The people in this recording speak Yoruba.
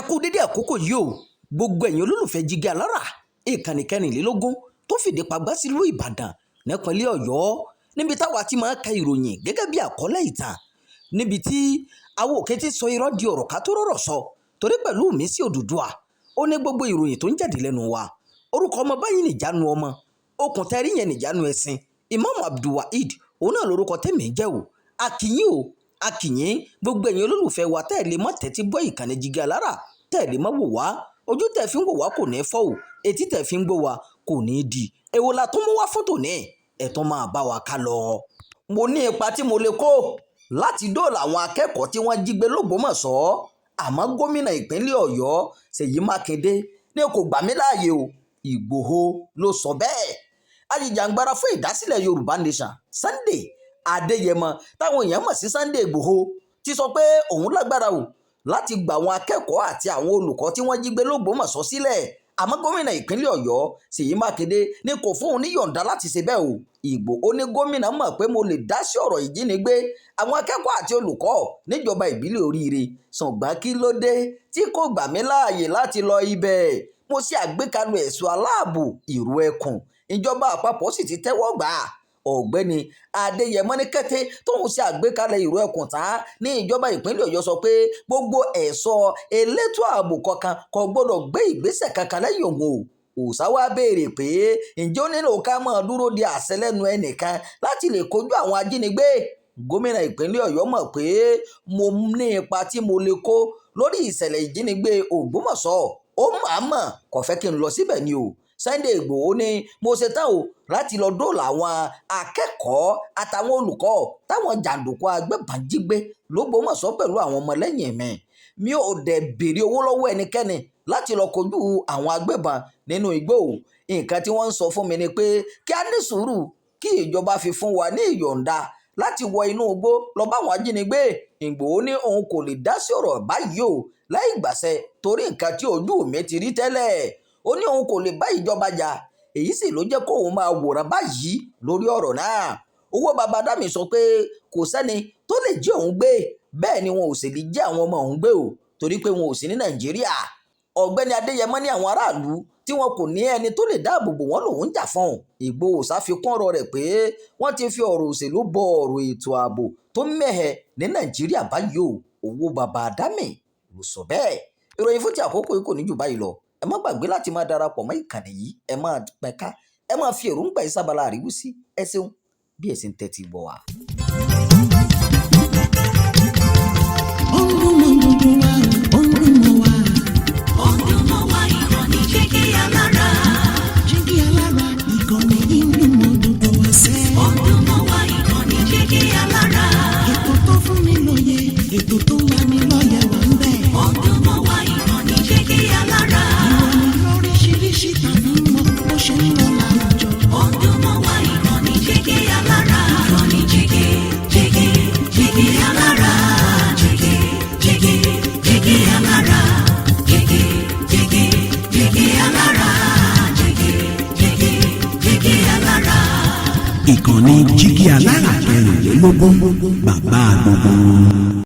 Kú dédé àkókò yìí o, gbogbo ẹ̀yin olólùfẹ́ Jígí Alára, ìkànnì 24 tó fìdí pagbá sílùú Ìbàdàn nípínlẹ̀ Ọ̀yọ́, níbi táwa ti máa ń ka ìròyìn gẹ́gẹ́ bí àkọlé ìtàn, níbi tí àwọn òkè ti sọ irọ́ di ọ̀rọ̀ ká tó rọ̀rọ̀ sọ, torí pẹ̀lú mi sí Odùduwà ó ní gbogbo ìròyìn tó ń jáde lẹ́nu wa. Orúkọ ọmọ báyìí nìjánu ọmọ okùn tẹ́rí yẹn nìjánu ẹ̀sìn. Imam Abdulwaheed, òun náà lórúkọ tèmi ń jẹ́ o. Akínyìn o, akínyìn gbogbo ẹ̀yin olólùfẹ́ wa tẹ́ ẹ̀ lè mọ́ tẹ́tí gbọ́ ìkànnì Jígí Alára, tẹ́ ẹ̀ lè mọ́ wò wá. Ojú tẹ́ fi ń wò wá kò ní fọ́ o, etí tẹ́ fi ń gbọ́ wá kò ní di. Èwo la tún mú wá fún tòní? Ẹ̀ tún máa bá wa ká lọ. Mo ní ipa tí mo lè kó láti dóòlà àwọn akẹ́kọ̀ọ́ tí wọ́n jí gbé lÓgbómọ̀ṣọ́, àmọ́ gómìnà ìpínlẹ̀ Ọ̀yọ́ Ṣèyí Mákindé ní kò gbà mí láàyè o. Ìgbòho ló sọ bẹ́ẹ̀. Ajìjàǹgbara fún ìdásílẹ̀ Yorùbá Nation, Sunday Adéyẹmọ, táwọn èèyàn mọ̀ sí Sunday Ìgbòho, ti sọ pé òun lágbára o láti gba àwọn akẹ́kọ̀ọ́ àti àwọn olùkọ́ tí wọ́n jí gbé lÓgbómọ̀ṣọ́ sílẹ̀, àmọ́ gómìnà ìpínlẹ̀ Ọ̀yọ́ Ṣèyí Mákindé ní kò fóun níyọ̀ǹda láti ṣe bẹ́ẹ̀ o. Ìgbòho ní gómìnà mọ̀ pé mo lè dá sí ọ̀rọ̀ ìjínigbé àwọn akẹ́kọ̀ọ́ àti olùkọ́ níjọba ìbílẹ̀ Oríire, ṣùgbọ́n kí ló dé tí kò gbà mí láàyè láti lọ ibẹ̀? Mo ṣe àgbékalẹ̀ ẹ̀ṣọ́ aláàbò ìró ẹkùn, ìjọba àpapọ̀ sì ti tẹ́wọ́ gbà á. Ọ̀gbẹ́ni Adéyẹmọ ní kété tóun ṣe àgbékalẹ̀ ìró ẹkùn tán ní ìjọba ìpínlẹ̀ Ọ̀yọ́ sọ pé gbogbo ẹ̀ṣọ́ elétò ààbò kankan kò gbọ́dọ̀ gbé ìgbésẹ̀ kankan lẹ́yìn òun o. Òòṣà wá béèrè pé ǹjẹ́ ó nílò ká máa dúró de àṣẹ lẹ́nu ẹnìkan láti lè kojú àwọn ajínigbé? Gómìnà ìpínlẹ̀ Ọ̀yọ́ mọ̀ pé mo ní ipa tí mo lè kó lórí ìṣẹ̀lẹ̀ ìjínigbé Ògbómọ̀ṣọ́, ó mọ̀ọ́mọ̀ kò fẹ́ kí n lọ síbẹ̀ ni o. Sunday Ìgbòho ní mo ṣetán o láti lọ dóòlà àwọn akẹ́kọ̀ọ́ àtàwọn olùkọ́ táwọn jàǹdùkú agbébọn jí gbé lÓgbómọ̀ṣọ́ pẹ̀lú àwọn ọmọlẹ́yìn mi. Mi ò dẹ̀ béèrè owó lọ́wọ́ ẹnikẹ́ni láti lọ kojú àwọn agbébọn nínú igbó o. Nǹkan tí wọ́n ń sọ fún mi ni pé kí a ní sùúrù kí ìjọba fi fún wa ní ìyọ̀ǹda láti wọ inú igbó lọ bá àwọn ajínigbé. Ìgbòho ní òun kò lè dá sí ọ̀rọ̀ báyìí o láì gbàṣẹ, torí nǹkan tí ojú mi ti rí tẹ́lẹ̀. Ó ní òun kò lè bá ìjọba jà, èyí sì ló jẹ́ kóun máa wòran báyìí lórí ọ̀rọ̀ náà. Owó baba Dami sọ pé kò sẹ́ni tó lè jí òun gbé, bẹ́ẹ̀ ni wọn ò sì lè jí àwọn ọmọ òun gbé o, torí pé wọn ò sí ní Nàìjíríà. Ọ̀gbẹ́ni Adéyẹmọ ní àwọn aráàlú tí wọn kò ní ẹni tó lè dáàbò bò wọ́n lòun ń jà fún. Ìgbòho ṣàfikún ọ̀rọ̀ rẹ̀ pé wọ́n ti fi ọ̀rọ̀ òṣèlú bọ ọ̀rọ̀ ètò ààbò tó mẹ́hẹ ní Nàìjíríà báyìí o. Owó baba Dami ló sọ bẹ́ẹ̀. Ìròyìn fún ti àkókò yìí kò ní jù báyìí lọ. Ẹ má gbàgbé láti máa darapọ̀ mọ́ ìkànnì yìí, ẹ máa pẹ̀ka, ẹ máa fi èròǹgbà yìí sábàlá àríwísí. Ẹ ṣeun bí ẹ ṣe ń tẹ́tí gbọ́ wa. Ó ń dún mọ́ gbogbo wa, ó ń dún mọ́ wa. Ó ń dún mọ́ wa, ìkànnì Jígí Alára. Jígí Alára, ìkànnì yìí ń dún mọ́ gbogbo wa sẹ́. Ó ń dún mọ́ wa, ìkànnì Jígí Alára. Ètò tó fún ni lóye, ètò tó ń lani lọ́yẹ̀ wà ń bẹ̀. Ó ń dún mọ́ wa, ìkànnì Jígí Alára. Ìròyìn lóríṣiríṣi tàbí mọ́ bó ṣe ń lọ láwùjọ. Ó ń dún mọ́ wa, ìkànnì Jígí Alára. Ìkànnì Jígí, Jígí, Jígí Alára. Jígí, Jígí, Jígí Alára. Jígí, Jígí, Jígí Alára. Jígí, Jígí, Jígí Alára. Ìkànnì Jígí Alára 24, bàbá gbogbo wọn.